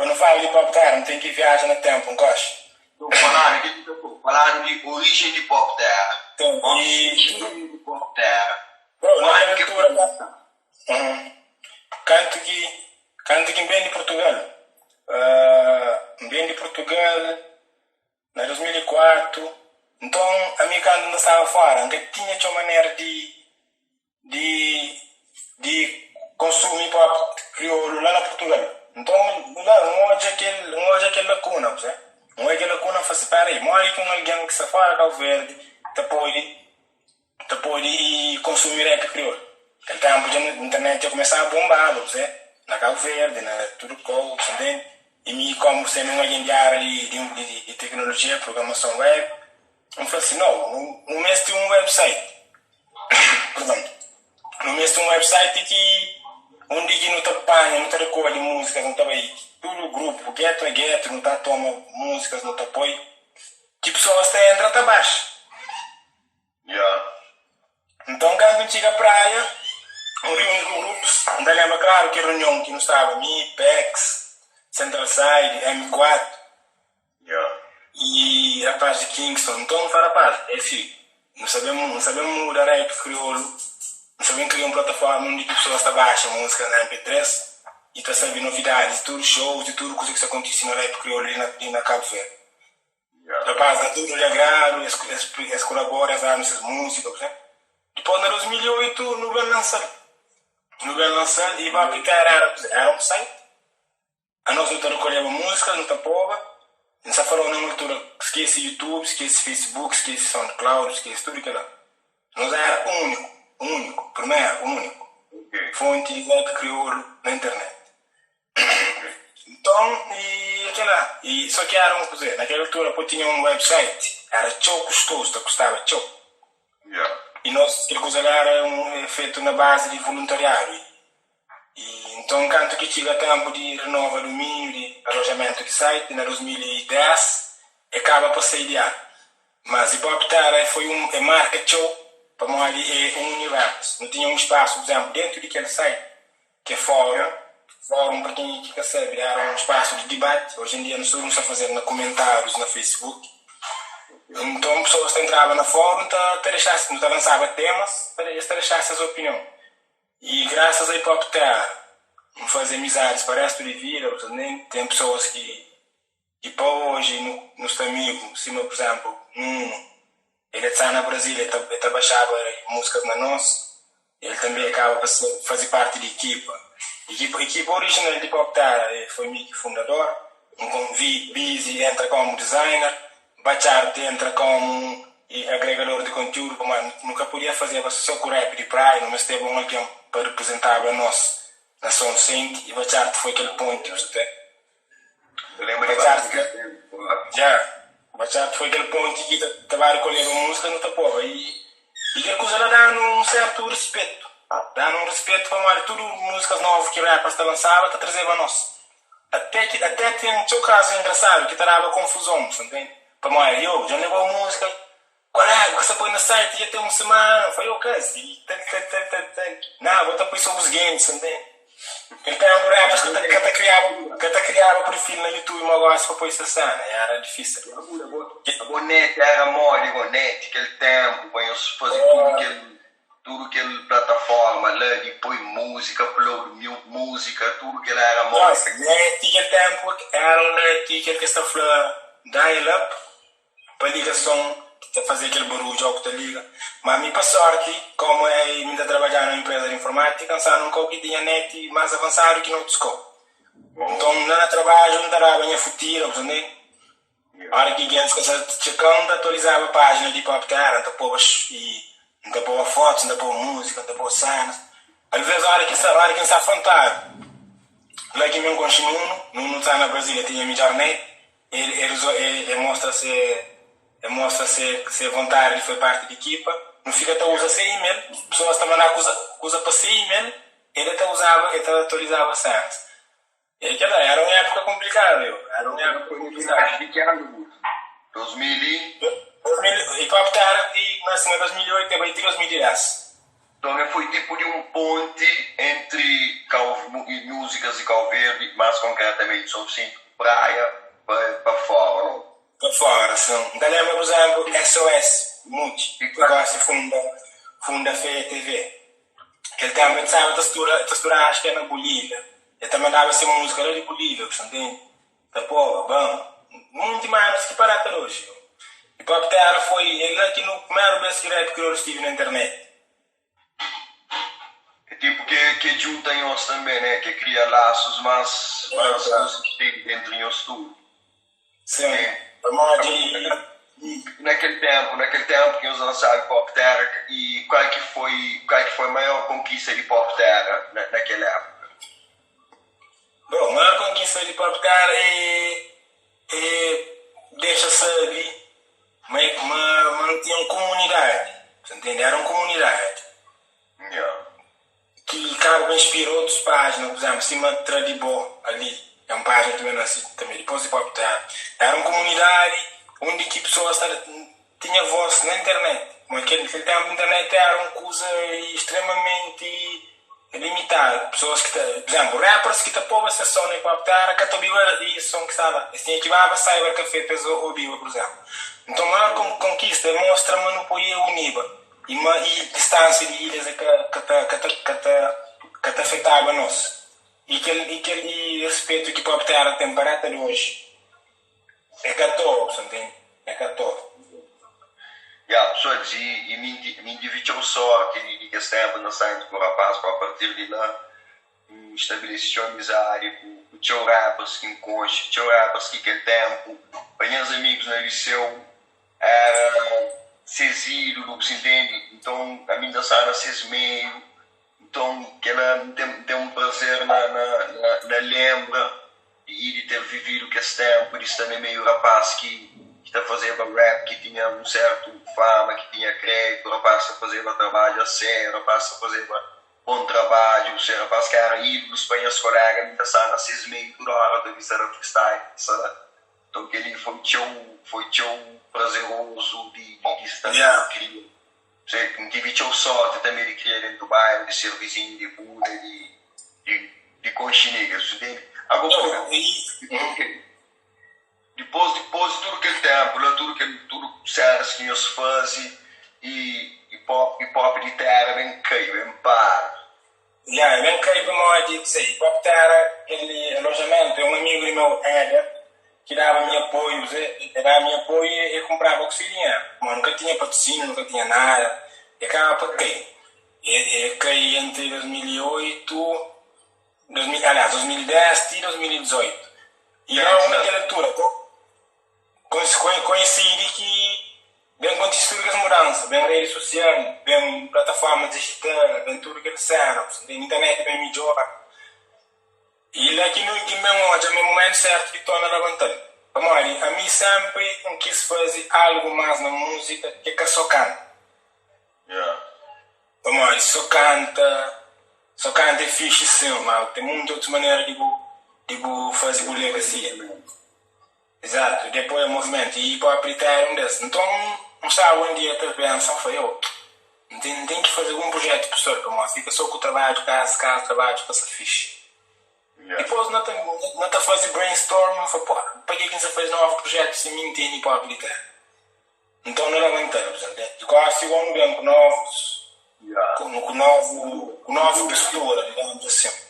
Pa nu fala di Pop Terra, nu ten ki viaja na tempu, nkoxi. Tô falando ki nu ta falando di origem di Pop Terra. Tem Pop e surgimento di Pop Terra. Bro, na Modi kel ki altura kumesa? Uhum. Kantu ki kantu ki N ben di Portugal, N ben di Portugal na 2004, nton ami kantu N ta staba fora N ka tinha txeu manera di di di konsumi hip hop kriolu la na Portugal. Nton la N odja kel N odja kel lakuna, bu N odja kel lakuna N fla si, pera aí, modi ki un algen ki sta fora Kabu Verdi ta pode ta pode konsumi rap kriolu? Kel tempu dja internet dja kumesaba a bombaba, bu na Kabu Verdi, na tudu kau, bu ntende? I mi komu sendu un algen di área di di di teknolojia, programason web, N fla si, no, nu mesti un website. Perdon. Nu meste un website ki undi ki nu ta panha, nu ta rekolhe múzikas, nu ta bai tudu grupu, geto a geto, nu ta toma múzikas, nu ta poi ki pesoas ta entra ta baxa. Yeah. Nton kantu N txiga praia, N riuni ku grupus, N ta lenbra klaru kel runion ki nu staba mi, Pex, Central Side, M4, Yeah. E rapaz di Kingston, nton N fla rapaz, é si, nu sa ben nu sa ben muda rap kriolu, nu sa ben kria un plataforma undi ki pesoas ta baxa múzikas na MP3 i ta sabe novidadis di tudu shows, di tudu kuza ki sta kontise na rap kriolu li na li na Kabu Verdi. Yeah. Rapaz da tudu di agradu, es es es kolabora, es danu ses múzika, bu sabe. Dipôs na 2008 nu ben lansa-l, nu ben lansa-l i Hip Hop Terra era era un site. Anos nu ta rekolheba múzikas, nu ta poba. N sa falou na un altura, skese YouTube, skese Facebook, skese SoundCloud, skese tudu kila. Nos era úniku, úniku, primeru, úniku fonti di rap kriolu na internet. Nton, i kila, i so ki era un kuze, na kel altura pa tinha un website era txeu kustozu, ta kustaba txeu. I nos, kel kuza la era un fetu na bazi di voluntariadu. I nton kantu ki txiga tenpu di renova dumíniu di alojamentu di site na 2010, e kaba pa sai di ar. Mas Hip Hop Terra e foi un e marka txeu pamodi e un universu. Nu tinha un spasu, pur izénplu, dentu di kel site ki é fórum. Fórum, pa kenha ki ka sabe, era un spasu di dibati. Oji en dia nu sta nu sta faze-l na kumentárius na Facebook. Nton pesoas ta entraba na fórum ta ta dexase, nu ta lansaba temas pa es ta dexase ses opinion. I grasas a Hip Hop Terra N faze amizadis pa restu di vida, bu ta ntende? Ten pesoas ki ki pa oji nu nu sta amigu, sima pur izénplu Nuno, el é tsa na Brazil, el ta el ta baxaba múzikas na nos, el tanbe el kaba pa ser faze parti di ekipa. Ekipa ekipa orijinal di Hip Hop Terra foi mi ki fundador, N konvi Busy entra komu designer, Bachart entra komu agregador di kontiúdu pamodi nu ka podia fazeba so ku rap di Praia, nu mesteba un algen pa riprizentaba nos na Sonsente i Bachart foi kel ponti, bu sta N lenbra di Bachart kel tempu. Ya, Bachart foi kel ponti ki ta ba rikolheba múzika nu ta poba i i kel kuza la da-nu un sertu rispetu, da-nu un rispetu pamodi tudu múzikas novu ki rappers ta lansaba ta trazeba nos. Até ki até ten txeu kazu engrasadu ki ta daba konfuzon, bu sta ntende? Pamodi, yo, dja N leba-u múzika, kolega, bu ka sta poi na site dja ten un semana. N fla, yo, kas, i tal, tal, tal, tal, tal. Na, bo ta poi so bus gentis, sta ntende? Kel ténpu rappers ka ta ka ta kriaba ka ta kriaba perfil na YouTube ma gosi pa poi ses sena, era difísil. Abo net era modi go net kel ténpu pa nhos faze tudu kel Tudu kel plataforma la di poi múzika, upload múzika, tudu kel era modi. Nossa, net kel tempu era un net kel ki es ta fla dial up pa ligason ki ta faze kel barudju ó ku ta liga. Ma mi pa sorti komu é mi ta trabadja na un empresa di informátika N sta nun kau ki tinha net más avansadu ki na otus kau. Nton la na trabadju N ta daba nha futira, bu ta ntende? Ora ki gentis ka sa txeka-m, N ta atualizaba pájina di Hip Hop Terra, N ta poba i N ta poba fotus, N ta poba múzika, N ta poba sénas. Alvês ora ki ora ki N sta afrontadu, la ki mi N konxe Nunu, Nunu sta na Brasília, tinha midjor net, el el el mostra se el mostra se se vontadi di fai parti di ekipa, nu fika ta uza se email, pesoas ta manda kuza kuza pa se email, el ta uzaba el ta atualizaba sénas. É kela, era un époka konplikadu, yo. Era un époka konplikadu. Di ki anu bu? 2000 i? 2000, hip hop ta era di nase na 2008 e bai ti 2010. Nton el foi tipu di un ponti entri múzikas di Kau Verdi, más konkretamenti Son Visenti ku Praia, pa fóra, no? Pa fóra, sin. N ta lenbra, pur izénplu, SOS, Muti, ki gósi funda funda Feia TV. Kel ténpu el staba ta studa ta studa axu ki é na Bulívia. El ta mandaba se múzika la di Bulívia, bu sta ntende? Ta poba, ban, munti manus ki pa data di oji. Hip Hop Terra foi é la ki nu primeru bes ki rap kriolu stivi na internet. É tipu ke ke djunta nhos tanbe né, ke kria lasus mas mas konsistenti entri nhos tudu. Sim, pamodi. Na kel tempu, na kel tempu ki nhos lansa Hip Hop Terra i kual ki foi kual ki foi maior konkista di Hip Hop Terra na na kel époka? Bom, maior konkista di Hip Hop Terra é é dexa sabe ma ma ma nu tinha un komunidadi, sa ntende? Era un komunidadi ki kaba pa inspira otus pájina, pur izénplu, sima Tra di Bo ali, é un pájina ki ben nase tanbê dipôs di Hip Hop Terra. Era un komunidadi undi ki pesoas ta tinha vós na internet, ma kel ténpu internet éra un kuza istremamenti limitadu. Pesoas ki ta, pur izénplu, rappers ki ta poba ses son na Hip Hop Terra ka ta obiba es son ki staba la. Es tinha ki baba cyber café pa es obiba, pur izénplu. Nton, maior konkista é mostra ma nu podia uniba i ma i distánsia di ilhas é ka ka ta ka ta ka ta ka ta afetaba nos. I kel i kel i respetu ki Hip Hop Terra ten pa data di oji é ka toa, bu sta ntende? É ka toa. Ya, pessoal, i mi mi tive txeu sorti di kes tempu na Santos ku rapaz, pa partir di la N stabelese txeu amizadi ku txeu rappers ki N konxe, txeu rappers ki kel tempu pa nhas amigus na liseu era ses ídulu, bu sa intende? Nton ami N ta staba na ses meiu, nton kela N ten un prazer na na lenbra i di ter vividu kes ténpu di sta na meiu rapás ki ki ta fazeba rap, ki tinha un sértu fama, ki tinha kréditu, rapás ta fazeba trabadju a sériu, rapás ta fazeba bon trabadju, se rapás ki éra ídulus pa nhas koléga, mi ta staba na ses meiu tudu óra ta vista da freestyle, ta sta la. Nton kel-li foi txeu, foi txeu prazerozu di di sta na kria. N tive txeu sórti tanbê di kria déntu bairu, di ser vizinhu di Buda, di di di konxe niggas, bu ntende? Ago dipôs dipôs di tudu kel ténpu la, tudu kel tudu sénas ki nhos faze i hip hop hip hop di téra ben kai, ben para. Ya, ben kai pamodi, sei, hip hop téra kel alojamentu é un amigu di meu, Éder, ki daba mi apoiu, e daba mi apoiu e e kunpraba ku se dinheru, pamodi nu ka tinha patrusíniu, nu ka tinha nada, e kaba pa kai. E e kai entri 2008, 2000, aliás, 2010 ti 2018. I logu na kel altura, koinsidi ki ben kontise tudu kes mudansa, ben redi sosial, ben plataformas dijital, ben tudu kel sena, ben internet ben midjora. I la ki nu ki N ben odja ma é mumentu sértu di torna labanta-l. Pamodi ami sénpri N kis faze algu más na múzika ki ka sô kanta. Pamodi sô kanta, sô kanta é fixi sin, ma ten munti otus manera di bu di bu faze bu legasia. Exato, di apoia movimentu i hip hop di ta éra un des. Nton, N staba un dia ta pensa, N fla, yo, N ten N ten ki faze algun prujetu pesoal pamodi fika sô ku trabadju, kasa, kasa, trabadju ka sta fixi. Dipôs N ta N ta faze brainstorm, N fla, pô, pa ke ki N sta faze novu prujetu si mi N tene hip hop di téra? Nton nu labanta-nu, di gósi igual nu ben ku novus, ku novu, ku novu postura, digamos asin.